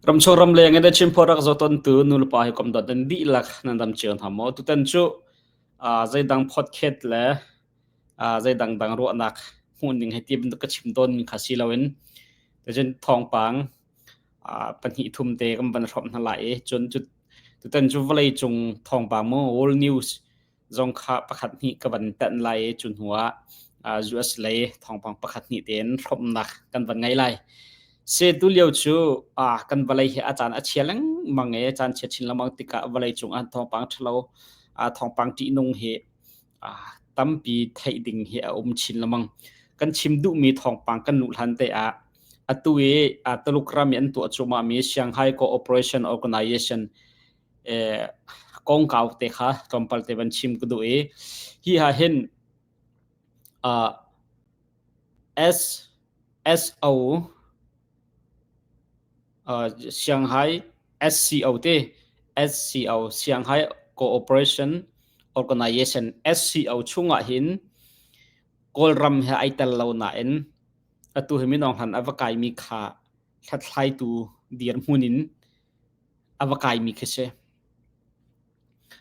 Ramchung ramleng in a chimphawt rak zoh tawntu nulepa hi kom dot nan dihlak nan dam cio hna maw? Tutan cu zeidang podcast le zeidang dang ruahnak hmuhning hei ti bantuk ka chim tawnmi kha si loin tucun thawngpang pahnih thum te kan van hrawmh hna lai i cun tutan cu vawleicung thawngpang mu world news zong kha pakhat hnih ka van tenh lai i cu hnu ah US lei thawngpang pakhat hnih tein hrawmhnak kan van ngei lai. Se tu lio cu kan vawlei hi a caan a chia lengmang i caan chia chin lengmang tikah vawlei cung ah thawngpang ṭhalo thawngpang ṭihnung hi tampi theih ding hi a um chin lengmang. Kan chim duhmi thawngpang kan luh hlan te ah atu i Tuluk ram i an tuah cuahmahmi Shanghai Cooperation Organization kongkau te kha tlawmpal te van chim ka duh i hi ah hin S SO Shanghai SCO te SCO Shanghai Cooperation Organization SCO chungah hin Kawlram he ai tel lo nain atu hi minong han a va kaimi kha hlathlaitu dirhmun in a va kaimi khi si.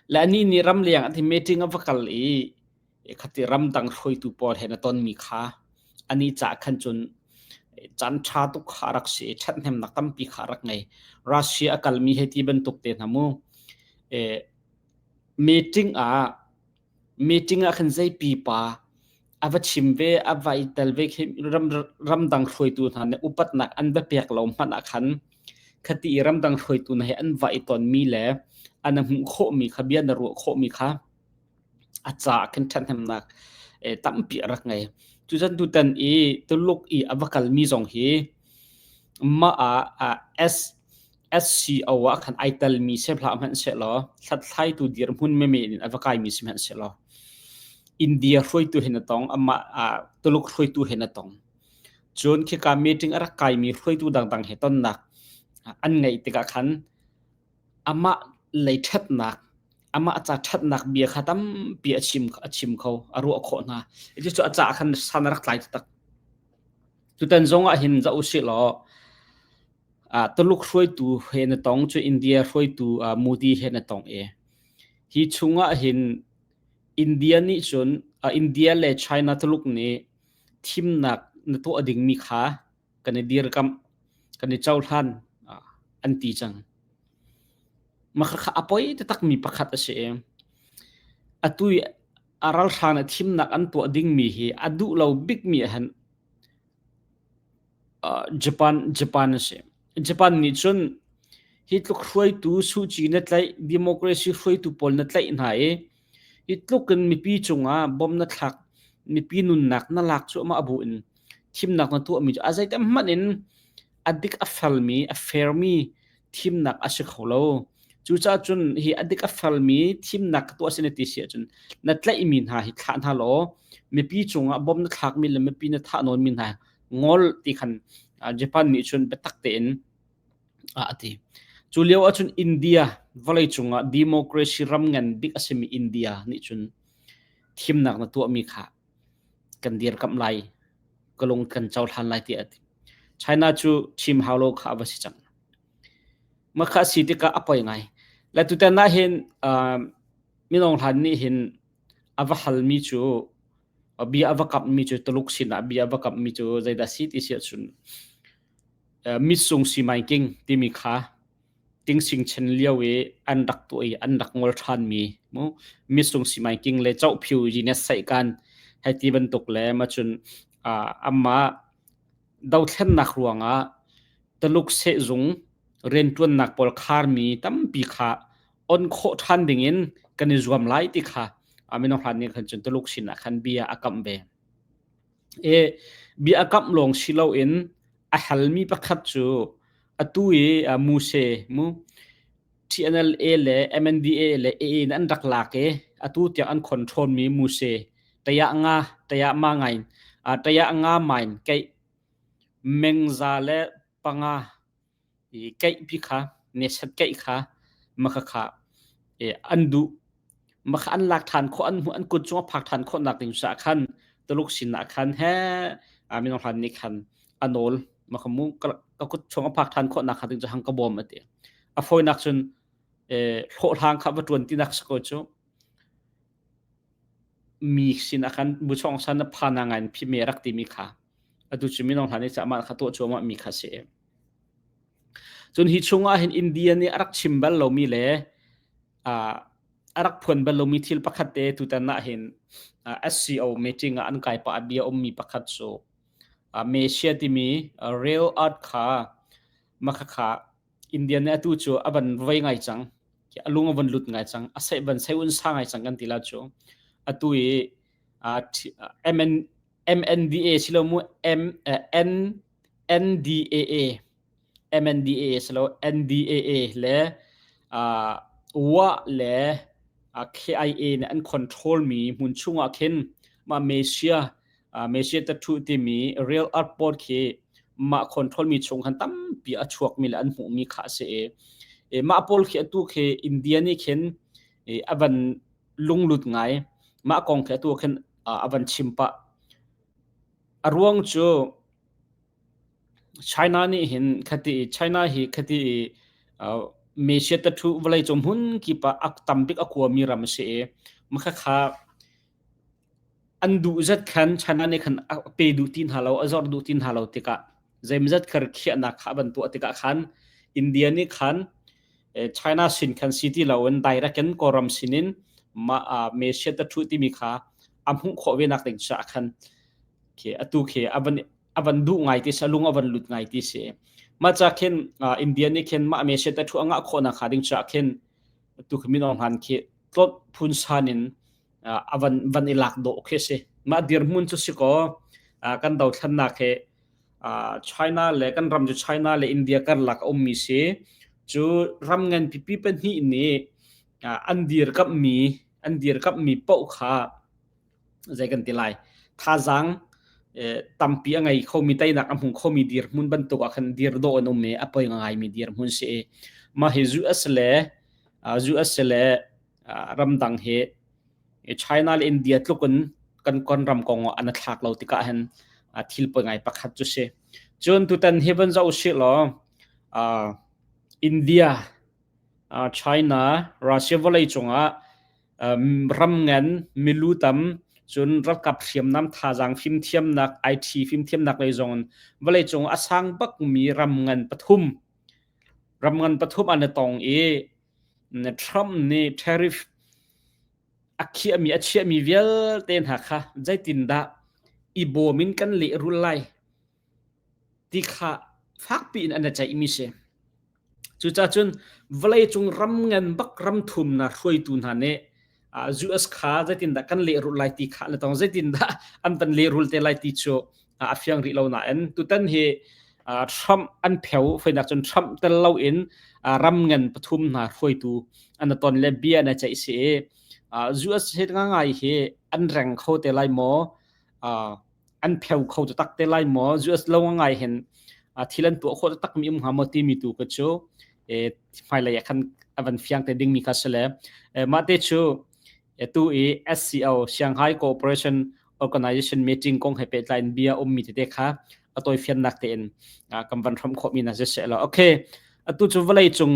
Le anih nih ramleng ah meeting a va kal i khati ramdang hruaitu pawl he na tonmi kha anih caah khan cun caan ṭha tuk kha a rak si i ṭhathnemnak tampi kha a rak ngei. Russia a kalmi hei ti bantuk te hna mu. Meeting ah Meeting ah khan zei pipa a va chim ve, a va i tel ve khi ramdang hruaitu hna nih upatnak an va pek lo hmanh ah khan khati i ramdang hruaitu hna he an va i tonmi le an hmuh khawhmi kha bia na ruah khawhmi kha a caah khin ṭhathnemnak tampi a rak ngei. Cucan tutan i Tuluk i a va kalmi zong hi mah ah S SCO ah khan ai telmi si hlah hmanhsehlaw hlathlaitu dirhmun menmen in a va kaimi si hmanhsehlaw India hruaitu hin a tong amah Tuluk hruaitu hin a tong. Cun khika meeting a rak kaimi hruaitu dangdang he tonnak an ngeih tikah khan amah lei ṭhatnak amah ca ṭhatnak bia kha tampi a chim a chim kho a ruah khawh hna. Cucu a caah khan san a rak tlai taktak. Tutan zong ah hin zoh usih law Tuluk hruaitu he na tong cu India hruaitu Modi he na tong i hi chungah hin India nih cun India le China Tuluk nih thimnak na tuah dingmi kha kan i dirkamh kan i cohlan an ti cang. Mah kha a poi taktakmi pakhat a si i atu i a ralhrang nih thimnak an tuah dingmi hi a duh lo bikmi ah hin Japan Japan a si. Japan nih cun hi tluk hruaitu Suu Kyi na tlaih, democracy hruaitu pawl na tlaih hna i hi tluk in mipi cungah bom na thlak, mipi nunnak na lak cuahmah bu in thimnak na tuahmi cu a zeitik hmanh in a dik a felmi, a fairmi thimnak a si kho lo. Cucaah cun hi a dik a felmi thimnak ka tuah si na ti si ahcun na tlaihmi hna hi thlah hna law mipi cungah bom na thlakmi le mipi na thah nawnmi hna ngol ti khan Japan nih cun biatak tein a ti. Cu lio ahcun India vawleicung ah democracy ram ngan bik a simi India nih cun thimnak na tuahmi kha kan dirkamh lai, ka lung kan cohlan lai tiah a ti. China cu chim hau lo kha a va si cang. Mah kha a si tikah a poi ngai. Le tutan ah hin minung hlan nih hin a va halmi cu bia a va kamhmi cu Tuluk sinah bia a va kamhmi cu zeidah si ti si ahcun mitsung simaiking timi kha tingsing chen lio i an rak tuah i an rak ngol ṭhanmi mu mitsung simaiking le cohphiu yines saihkan hei ti bantuk le macun amah dothlennak ruangah Tuluk sehzung rianṭuannak pawl kharmi tampi kha on khawh ṭhan dingin kan i zuam lai ti kha minung hlan nih khan cun Tuluk sinah khan bia a kamh ve. I bia a kamh lawng si loin a halmi pakhat cu atu i Muse mu TNLA le MNDA le AA in an rak lak i atu tiang an control mi Muse taya nga taya ma ngain taya nga main keih mengza le panga i keih pi kha neset keih kha maka kha an duh maka an lak than khawh an hmuh an kut cung a phak than khawh nak ding sa khan Tuluk sin ah khan he minung hlan nih khan a nawl. Mah kha mu ka kut chung a phak ṭhan khawhnak hnga ding cu hang ka bawm a ti. A fawinak cun hlawhhlang kha va ṭuan tinak si ko cu. Mi sin ah khan buchawng san na phana ngai in phime rak timi kha atu cu minung hna nih mah kha tuah cuahmah mi kha si. Cun hi chungah hin India nih a rak chim bal lomi le a rak phuan bal lomi thil pakhat te tutan ah hin SCO meeting ah an kai pah ah bia ummi pakhat cu Mesia timi rail art kha makhakha India nih atu cu a van voi ngai cang. A lung a van lut ngai cang. A sei van sei un sa ngai cang kan ti la cu. Atu i MN, MNDA silo mu M N NDAA MNDAA silo NDAA le WA le KIA nih an control mi hmun chungah khin mah Mesia Mesia tattoo timi real art board khi mah control mi chung khan tampi a chuak mi le an hmuh mi kha a si i mah pawl khi atu khi India nih khin a van lunglut ngai mah kong khi atu khin a van chim pah a ruang cu China nih hin khati China hi khati Mesia tattoo vawlei cung hmun kip ah a tambik a kuami ram a si i makhakha An duh zat khan China nih khan a pe duh ti hna lo, a zorh duh ti hna lo tikah zeimawzat kha khiahnak kha a van tuah tikah khan India nih khan China sin khan si ti loin direct in Kawlram sinin mah Mesia tathu timi kha a hmuh khawh ve nak ding caah khan khi atu khi a van a van duh ngai ti si, a lung a van lut ngai ti si. Mah ca khin India nih khin mah Mesia tathu a ngah khawh nak hnga ding caah khin atu khi min Aung Hlaing khi tlawt phun san in a van van i lak dawh khi si. Mah dirhmun cu si kaw kan dothlannak he China le kan ram cu China le India karlak a ummi si. Cu ram ngan pipi pahnih nih an dirkamhmi an dirkamhmi paoh kha zei kan ti lai thazaang tampi a ngei khomi teinak a hmu khomi dirhmun bantuk ah khan dir dawh an um i a poi ngaimi dirhmun si i mah hi US le US le ramdang hi China le India tluk in kan kon ram kong ah an thlak lo tikah hin thil poi ngai pakhat cu si. Cun tutan hi van zoh usih law India, China, Russia vawlei cungah ram ngan milu tam cun ralkap hriamnam thazaang fimthiamnak IT fimthiamnak lei zong in vawlei cung a sang bakmi ram ngan pathum ram ngan pathum an i tong i Trump nih tariff a khiahmi a chiahmi vialte hna kha zeitindah i bawm in kan lehrul lai ti kha fakpi in an i ceihmi si. Cucaah cun vawleicung ram ngan bak ram thumnak hruaitu hna nih US kha zeitindah kan lehrulh lai ti kha le tong zeitindah an van lehrul te lai ti cu a fiang rih lo nain tutan hi Trump an pheu fenak cun Trump tel loin ram ngan pathum hna hruaitu an ton le bia na ceih si i US he ngai hi an reng kho te lai maw an pheu kho tak te lai maw US lo ngai hin thil an tuah khawh tak mi um hnga maw timi tu ka cu hmailei ah khan a van fiang te ding mi kha si le mah te cu tu i SCO Shanghai Cooperation Organization meeting kong he pehtlai in bia ummi tete kha a tawifiannak tein kan van hram khawh mi na si se lo okay atu cu vawlei cung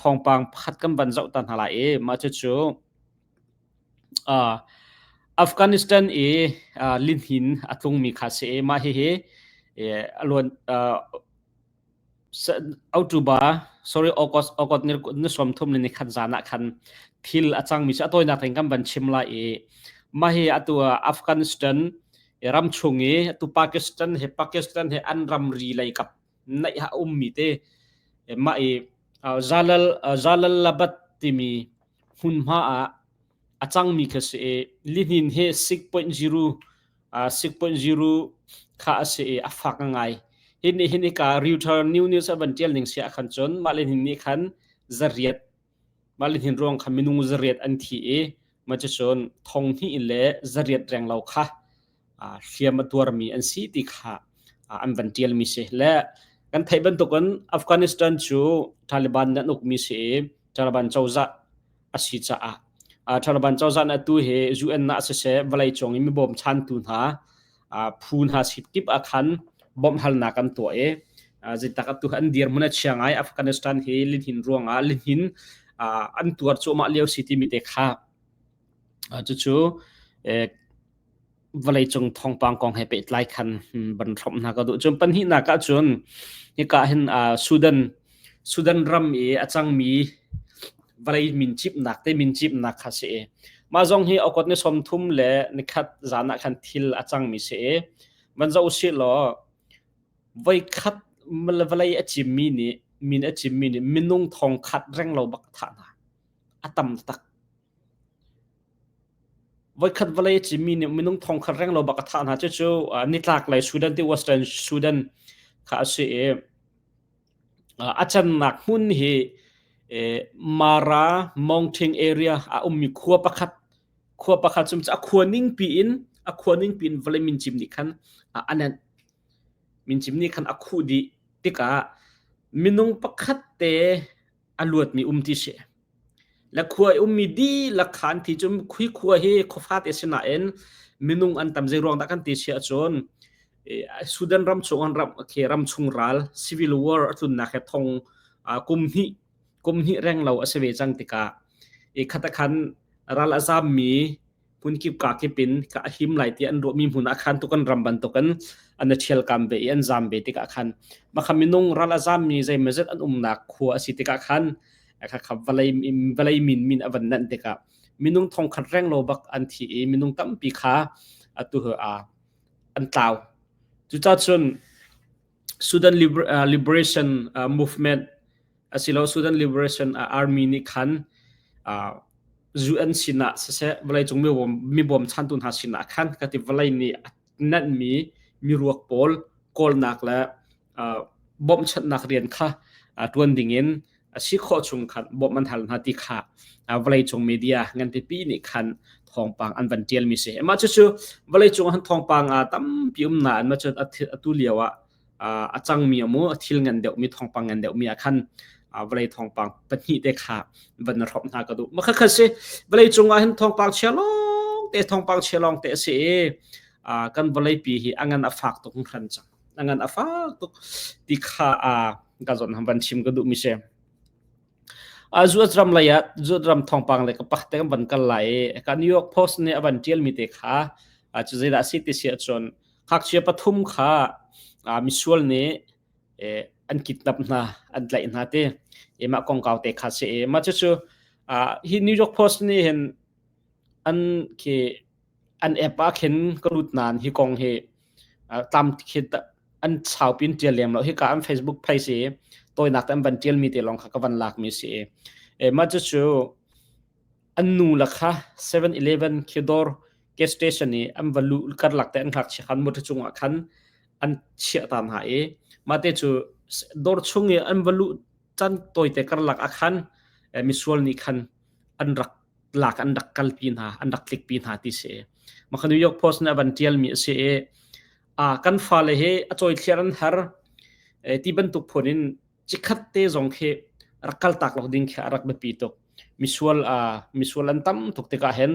thawngpang pakhat kan van zoh ta hna lai i mah cu cu Afghanistan i lihnin a tlungmi kha si i mah hihi a luan October sorry August August ni 30 ni nikhat zan ah khan thil a cangmi cu a tawinak in kan van chim lai i mah hi atu Afghanistan ram chung i atu Pakistan he Pakistan he an ramri lei kap naih a ummi te mah i Jalal Jalalabad timi hmunhma ah a cangmi kha si i lihnin hi 6.0 6.0 kha a si i a fak ngai. Hi nih hin hika Reuters New News a van ṭial ning si ah khan cun mah lihnin nih khan zariat mah lihnin ruang kha minung zariat an thi i mah cucun thong hnih le zariat reng lo kha hliam a tuarmi an si ti kha an van ṭialmi si. Le kan theih bantukin Afghanistan cu Taliban nih an ukmi si i Taliban cozah a si caah Taliban cozah nih atu hi UN ah siseh vawleicung i mi bawmchantu hna phu hna sip kip ah khan bawmhhalnak an tuah i. Zeitak atu an dirhmun a chia ngai. Afghanistan hi lihnin ruangah lihnin an tuar cuahmah lio si timi te kha cucu vawleicung thawngpang kong he pehtlai khan ban hrawmh hna ka duh. Cun pahnihnak ahcun hika hin Sudan Sudan ram i a cangmi vawlei mincipnak te mincipnak kha si i mah zong hi okot ni 30 le nikhat zan ah khan thil a cangmi si i van zoh usih law voikhat vawlei a cimmi nih min a cimmi nih minung thong khat reng lo bak thah hna a tam tak. Voikhat vawlei a cimmi nih minung thongkhat renglo bak a thah hna. Cucu nitlak lei Sudan ti Western Sudan kha a si i a cannak hmun hi Mara Mountain area a ummi khua pakhat khua pakhat cu a khua ningpi in a khua ningpi in vawlei mincim nih khan a nenh. Mincim nih khan a khuh dih tikah minung pakhat te a luatmi um ti si. Le khua i ummi dihlak kha an thi cu khui khua hi khuafate si nain minung an tam zei ruang dah kan ti si ahcun Sudan ram chung an ram khi ram chung ral civil war a tlunnak he thong kum hnih kum hnih reng lo a si ve cang tikah i khatakhan ral a zammi hmunkip kakip in ka a him lai ti an ruahmi hmun ah khan tukan ram bantukin an i ṭhialkam ve i an zam ve tikah khan makha minung ral a zammi zeimawzet an umnak khua a si tikah khan kha vawlei vawlei min min a van nanh tikah minung thongkhat reng lo bak an thi i minung tampi kha atu a an tlau cucacun Sudan Liberation Movement asilo Sudan Liberation Army nih khan UN sinah siseh vawleicung mi bawmchantu hna sinah khan ka ti vawlei nih a nanhmi miruak pawl kawlnak le bawmhchanhnak rian kha ṭuan dingin a si khawh chung khan bawmh an hal hna ti kha vawleicung media nganpipi nih khan thawngpang an van ṭialmi si. Mah cucu vawleicung ah thawngpang tampi um nain mah cu atu lio ah a cangmi amu a thil ngan deuhmi thawngpang ngan deuhmi ah khan vawlei thawngpang pahnih te kha van na hrawmh hna ka duh makha kha si vawlei cung ah hin thawngpang chia lawng te thawngpang chia lawng te a si i kan vawlei pi hi a ngan a fak tuk hran cang a ngan a fak tuk ti kha ka zon han van chim ka duh mi si Zuat ram lei ah zuat ram thawngpang le ka pak te kan van kal lai i ka New York Post nih a van ṭial mi te kha cu zeidah a si ti si ahcun ngakchia pathum kha misual nih an kidnap hna an tlaih hna ti i mah kongkau te kha si i mah cucu hi New York Post nih hin an khi an app ah khin ka lut nain hi kong hi tlam khi an saupi in ṭial lem lo hika an Facebook page i tawinak te an van ṭialmi te lawng kha ka van lakmi si i mah cucu an nu la kha 7-Eleven khi dawr gas station i an va luh karlak te an ngakchia khan motor cungah khan an chiah ta hna i mah te cu dawr chung i an va luh can tawite karlak ah khan misual nih khan an rak lak an rak kalpi hna an rak tlikpi hna ti si mah kha New York Post nih a van ṭialmi a si i kan fale hi a cawithliar an har ti bantuk phun in cikhat te zong khi rak kaltak lo ding khi a rak biapi tuk misual misual an tam tuk tikah hin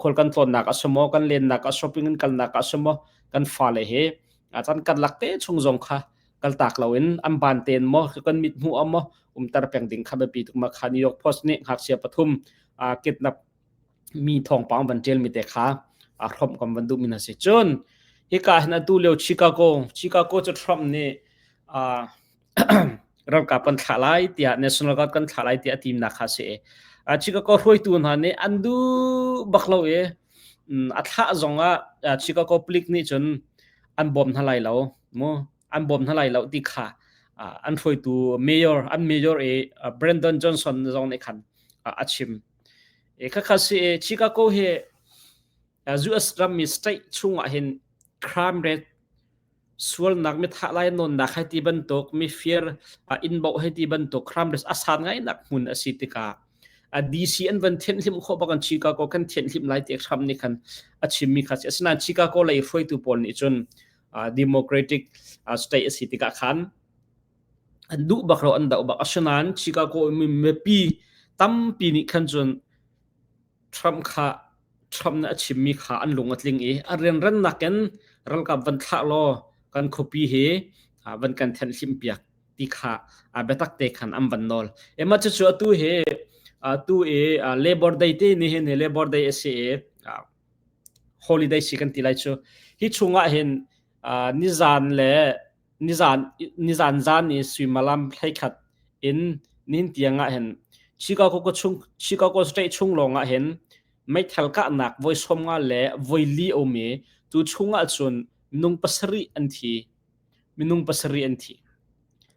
khual kan tlawnnak a si maw kan lennak a shopping in kalnak a si maw kan fale hi chan kan lak te chung zong kha kaltak loin an ban ten maw kan mit hmu a maw umter peng ding kha biapi tuk ma kha New York Post nih ngakchia pathum kidnap mi thawngpang van ṭialmi te kha a hrawmh kam van duhmi hna si. Cun hika hin atu lio Chicago, Chicago cu Trump nih uh, ralkap kan thlah lai tiah National Guard kan thlah lai tiah a timnak kha si. Uh, Chicago hruaitu hna nih an duh bak lo i um, a thlah zong ah uh, Chicago Public nih cun an bawm hna lai lo mu an bawm hna lai lo ti kha uh, an hruaitu mayor an mayor i uh, Brandon Johnson zong nih khan uh, a chim. Khakha si i Chicago hi US rammi state chungah hin crime rate sualnak mithah lai nawnnak hei ti bantuk mifir inn boh hei ti bantuk crime rate a san ngai nak hmun a si tikah DC an van thianhhlimh khawh bak an Chicago kan thianhhlimh lai ti Trump nih khan a chimmi kha si. Asinain Chicago lei hruaitu pawl nih cun Democratic state a si tikah khan an duh bak lo an doh bak asinain Chicago mi mipi tampi nih khan cun Trump kha Trump nih a chimmi kha an lung a tling i a rianrannak in ralkap van thlah law kan khuapi hi van kan thenh hlim piak ti kha biatak te khan an van nawl. Ema cucu atu hi tu i Labor Day te ni hin Labor Day a si i holiday si kan ti lai cu. Hi chungah hin nizan le nizan nizan zan i suimilam 11 in nin tiang ah hin Chicago ko chung Chicago State chung lawng ah hin meithal kahnak voi 50 le voi li a um i tu chungah cun minung pasarih an thi. Minung pasarih an thi.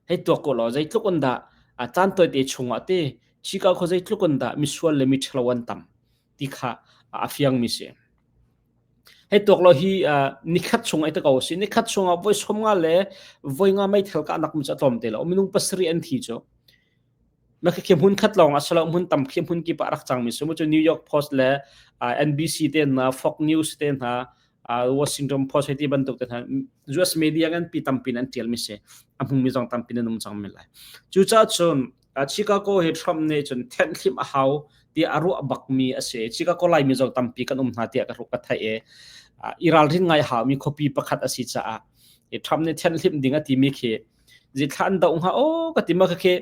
Hei tuak ko law zeitluk in dah a caan tawite chungah te Chicago kho zeitluk in dah misual le miṭhalo an tam ti kha a fiangmi si. Hei tuak law hi nikhat chung ai te ko si. Nikhat chungah voi 50 le voi nga meithal kahnak mu cu a tlawm te lo. Minung pasarih an thi cu. Na khi hmun khat lawng ah silo hmun tam khi hmun kip ah rak cangmi si mu cu New York Post le NBC te hna Fox News te hna Washington Post hei ti bantuk te hna US media ngan pi tampi in an tial mi si a hmung mi zong tampi in um cang mi lai cucaah cun Chicago hi Trump nih cun thenh thlim a hau ti a ruah bak mi a si Chicago lai mi zong tampi kan um hna tiah ka ka theih i i ralrin ngai hau mi khuapi pakhat a si caah Trump nih thenh hlim ding a ti mi khi zithla an doh hnga o ka ti ma kha khi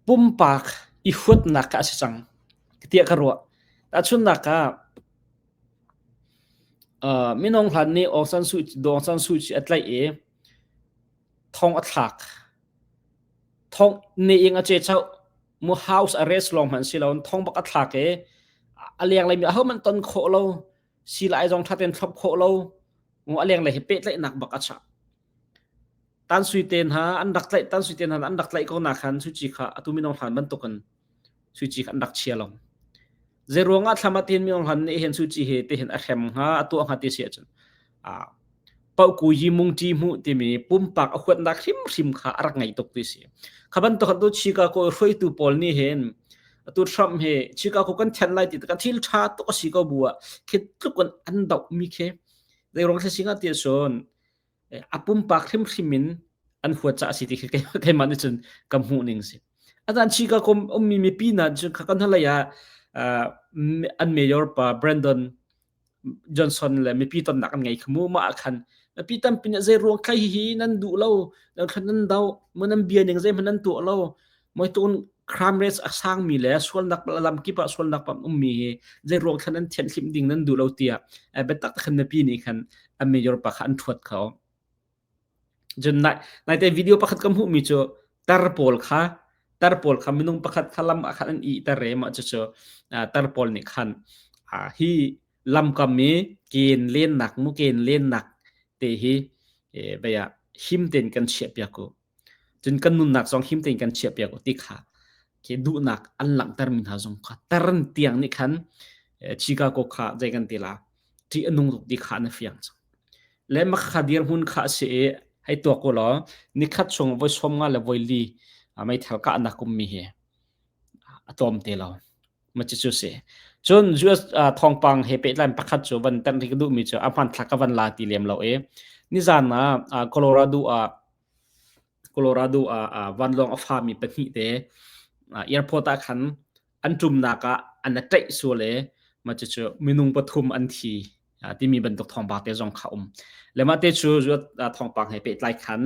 pumpak i huatnak kha a si cang tiah ka ruah. Tahchunhnak ah minung hlan nih Aung San Suu Aung San Suu Kyi a tlaih i thong a thlak. Thong ne ing a ce chau mu house arrest lawng hmanh si lo thong bak a thlak i a lenglei mi ahohmanh ton khawh lo silai zong ṭha tein thlop khawh lo mu a lenglei he pehtlaihnak bak a chah. Tan Sui te hna an rak tlaih Tan Sui te hna an rak tlaih ko na khan Suu Kyi kha atu minung hlan bantukin Suu Kyi kha an rak chia lo. Zei ruangah thlam ah tin minung hlan nih hin Suu Kyi he te hin a hrem hnga a tuah hnga ti si ahcun Pauku yi mung ṭi hmuh timi pumpak a huatnak hrimhrim kha a rak ngei tuk ti si. Kha bantuk tu Chicago hruaitu pawl nih hin atu Trump hi Chicago kan then lai ti ka thil ṭha tuk a si ko bu ah khi tluk in an doh mi khi zei ruang thil singa ti cun a pumpak hrimhrim in an huat caah a si ti khi keimah nih cun ka hmuh ning si. Azan Chicago ummi mipi hna cu kha kan hnulei ah an mayor pa Brandon Johnson le mipi tonnak an ngei kha mu mah ah khan mipi tampi nih zei ruang thlai hi nan duh lo nan khan nan do mu nan bia ning zeihmanh nan tuah lo moi tun crime rates a sangmi le sualnak lam kip ah sualnak pam ummi hi zei ruang thlan nan thianh hlim ding nan duh lo tiah biatak khan mipi nih khan a mayor pa kha an thuat kho. Cun nai naite video pakhat ka hmuhmi cu tar pawl kha tar pawl kha minung pakhat kha lam ah khan an ih ter i mah cucu tar pawl nih khan hi lamkam i ken lennak mu ken lennak te hi vei ah him tein kan chiahpiak u. Cun kan nunnak zong him tein kan chiahpiak u ti kha khi duhnak an langhtermi hna zong kha taran tiang nih khan Chicago kha zei kan ti la ṭih a nung tuk ti kha na fiang cang. Le makha dirhmun kha a si i hei tuak u law nikhat chung voi 50 le voi li meithal kahnak ummi hi a tlawm te lo. Ma cu si. Cun US thawngpang he pehtlai pakhat cu van tan ri ka duhmi cu a hmanthlak ka van la ti lem lo i nizan ah Colorado ah Colorado ah vanlawng a fami pahnih te airport ah khan an ṭumnak ah an i ṭaih sual i mah cucu minung pathum an thi timi bantuk thawngpang te zong kha um. Le mah te cu zuat thawngpang he pehtlai khan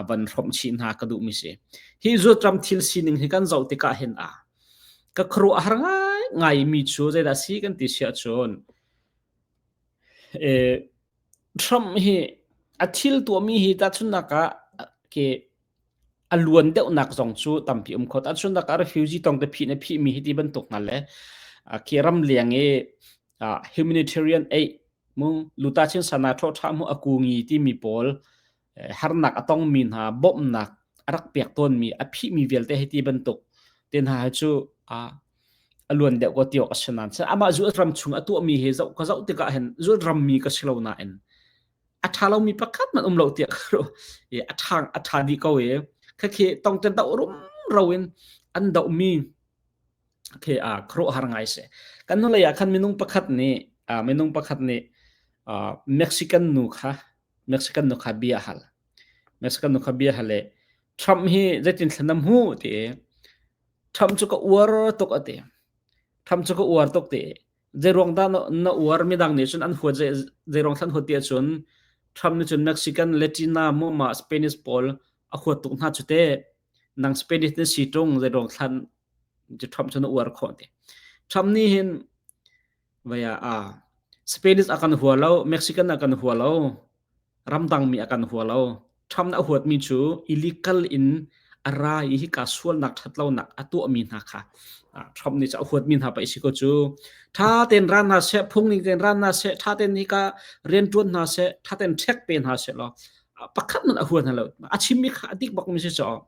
van hrawmh chih hna ka duhmi si. Hi zuat ram thil sining hi kan zoh tikah hin a ka khuaruah a har ngai ngai mi cu zeidah si kan ti si ahcun Trump hi a thil tuahmi hi tahchunhnak ah ke a luan deuhnak zong cu tampi um kho. Tahchunhnak ah refugee tong te phih na phihmi hi ti bantuk hna le khi ramleng i humanitarian aid mu luta chin sana tho tha mu a kungi timi pawl harnak a tongmi hna bawmhnak a rak pek tawnmi a phihmi vialte hi ti bantuk te hna hi cu a luan deuh ko ti awk a si nain amah zu ram chung a tuahmi hi zoh ka zoh tikah hin zu rammi ka si lo nain a ṭha lomi pakhat man um lo tiah ka ruah i a ṭha a ṭha dih ko i khakhi tong te doh rumro in an dohmi khi a khuaruahhar ngai si kan hnulei ah khan minung pakhat nih minung pakhat nih Mexican nu kha Mexican nu kha bia hal Mexican nu kha bia hal le Trump hi zeitin thlan na hmu ti Trump cu ka uar tuk ati Trump cu ka uar tuk ti Zeiruang dah na uar midang nih cun an huat zeiruang thlan huat ti ahcun. Trump nih cun Mexican, Latina, mawmah Spanish pawl a huat tuk hna cu teh. Nang Spanish na si ṭung zeiruang thlan cu Trump cu na uar khawh ti. Trump nih hin vaya a Spanish a kan hua lo, Mexican a kan hua lo, ramdangmi a kan hua lo. Trump a huatmi cu illegal in a ra i hika sualnak ṭhatlonak a tuahmi hna kha Trump nih a huatmi hna pei si ko cu. Ṭha tein ra hna seh, phung ning tein ra hna seh, ṭha tein hika rianṭuan hna seh, ṭha tein ṭhek pe hna seh law pakhat hmanh a hua hna lo. A chimmi kha a dik bakmi si caw.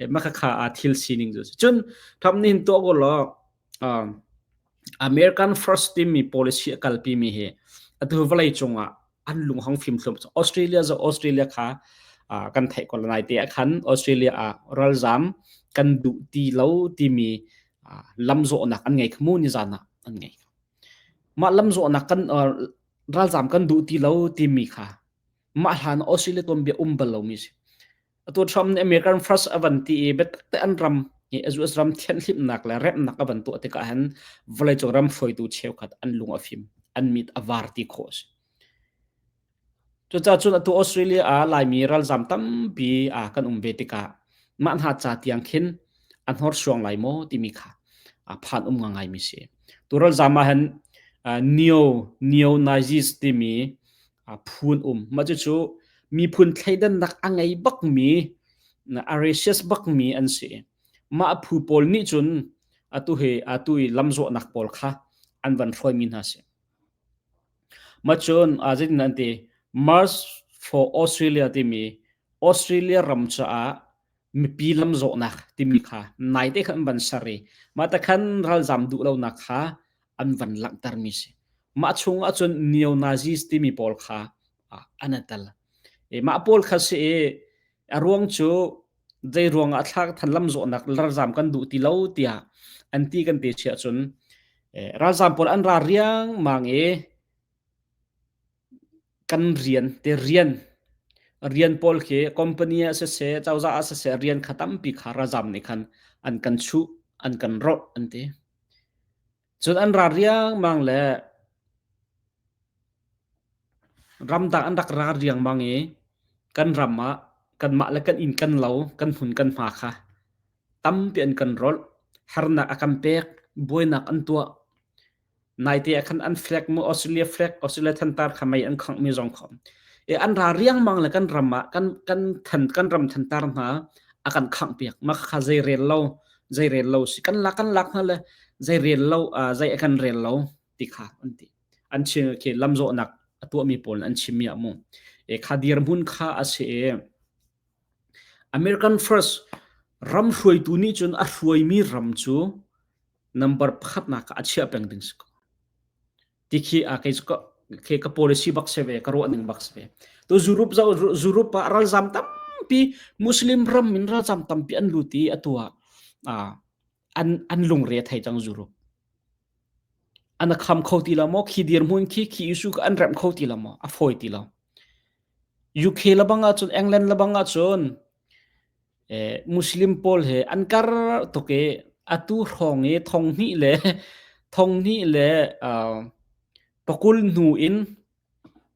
Mah kha a thil sining cu. Cun Trump nih hin tuah ko law American First timi policy a kalpi mi hi atu vawlei cungah an lunghong fimthlum. Australia zo Australia kha kan theih ko lai te ah khan Australia ah ralzam kan duh ti lo timi lamzawhnak an ngei kha mu ni zan ah an ngei. Mah lamzawhnak kan ralzam kan duh ti lo timi kha mah hlan Australia tuanbia um bal lomi si. Atu Trump nih American First a van ti i biatak te an ram hi US ram thianhhlimhnak le remnak a van tuah tikah hin vawleicung ram hruaitu cheukhat an lung a fim, an mit a var ti khawh a si. Cucaah cun atu Australia ah Laimi ralzam tampi ah kan um ve tikah mah hna ca tiang khin a hnorsuang lai maw timi kha a phan um ngaingaimi si. Tu ralzam ah hin neo neo Nazis timi phun um. Mah cucu miphun thleidannak a ngei bakmi, a racist bakmi an si. Mah phu pawl nih cun atu hi atu i lamzawhnak pawl kha an van hruaimi hna si. Mah cun zeitin an ti March for Australia timi Australia ram caah mipi lamzawhnak timi kha naite khan an van ser i mah ta khan ralzam duh lonak kha an van langhtermi si. Mah chung ahcun neo-Nazis timi pawl kha an i tel. I mah pawl kha si i a ruang cu zei ruangah thlak than lamzawhnak ralzam kan duh ti lo tiah an ti kan ti si ahcun ralzam pawl an ra riangmang i Kan rian te rian rian pawl khi company ah siseh cozah ah siseh rian kha tampi kha ralzam nih khan an kan chuh an kan rawlh an ti. Cun an ra riangmang le ramdang an rak ra riangmang i kan ram ah kanmah le kan inn kan lo kan hmun kan hma kha tampi an kan rawlh harnak a kan pek buainak an tuah. Naite ah khan an flag mu Australia flag Australia thantar kha mei an khangh mi zong kha e an ra riangmang le kan ram ah kan kan than kan ram thantar hna a kan khangh piak ma kha zei rel lo zei rel lo si kan lak kan lak hna le zei rel lo zei a kan rel lo ti kha an ti an chim khi lamzawhnak a tuahmi pawl an chimmi ah mu e kha dirhmun kha a si e American first ram hruaitu nih cun a hruaimi ram cu number pakhatnak ah a chiah peng ding si ko. Ti khi a kei cu khi ka policy bak se ve ka ruah ning bak se ve. To Europe zo Europe ah ralzam tampi Muslim ram in ralzam tampi an lut i atu ah an an lungre a thei cang Europe. An a kham kho ti lo maw khi dirhmun khi khi issue ka an remh kho ti lo maw a fawi ti lo. UK labang ah cun England labang ah cun Muslim pawl he an kar tuk i atu hrawng i thonghnih le thonghnih le pakul hnu in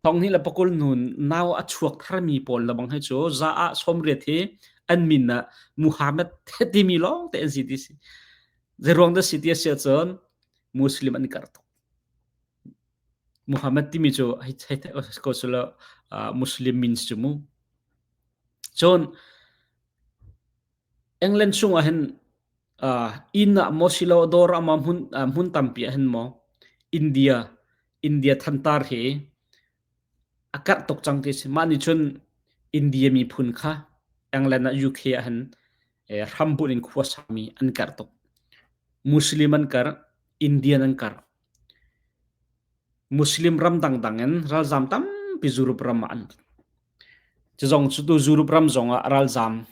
thonghnih le pakul hnu nau a chuak tharmi pawl lebang hi cu za ah 80 hi an min ah Muhammad timi lawng te an si ti si. Zeiruang dah si ti a si ahcun Muslim an kar tuk. Muhammad timi cu hei hei ko sila Muslim min si cu mu. Cun England chungah hin uh, inn ah maw silo dawr ah maw hmun, uh, hmun tampi ah hin maw India India thantar hi a karh tuk cang ti si. Mah nih cun India miphun kha England ah UK ah hin eh, hrambunh in khua sami an karh tuk. Muslim an karh, Indian an karh. Muslim ram dangdang in ralzam tampi Europe ram ah an Cu zong cu tu Europe ram zong ah ralzam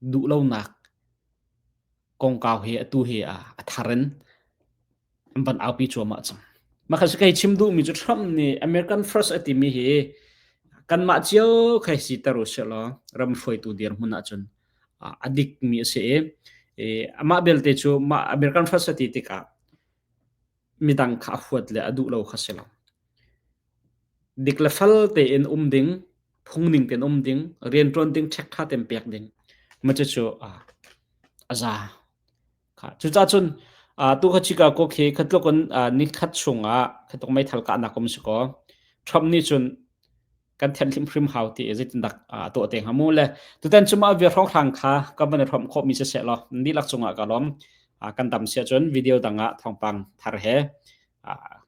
duhlonak kongkau hi atu hi a thar in an van aupi cuahmah cang. Mah kha kei chim duhmi cu Trump nih American First a timi hi kanmah cio khai si ter u sih law ram hruaitu dirhmun ahcun a dikmi a si i amah belte cu mah American First a ti tikah midang kha a huat le a duh lo kha si lo. Dik le fal tein um ding. Phungning ten um ding, rianṭuan ding, check ṭha ten pek ding. Ma cucu a za. Cucaah cun tu kha Chicago khi khatluk in nikhat chungah khatluk meithal kahnak um si kaw Trump nih cun kan thenh hrimhrim hau ti zeitindak tuah te hnga mu le tutan cu mah vial hrawnghrang kha ka van i hrawmh khawhmi siseh law dihlak cungah ka lawm. Kan dam sia cun video dang ah thawngpang thar he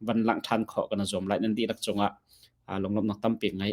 van langh ṭhan khawh kan i zuam lai. Nan dihlak cungah lunglawmhnak tampi ngei.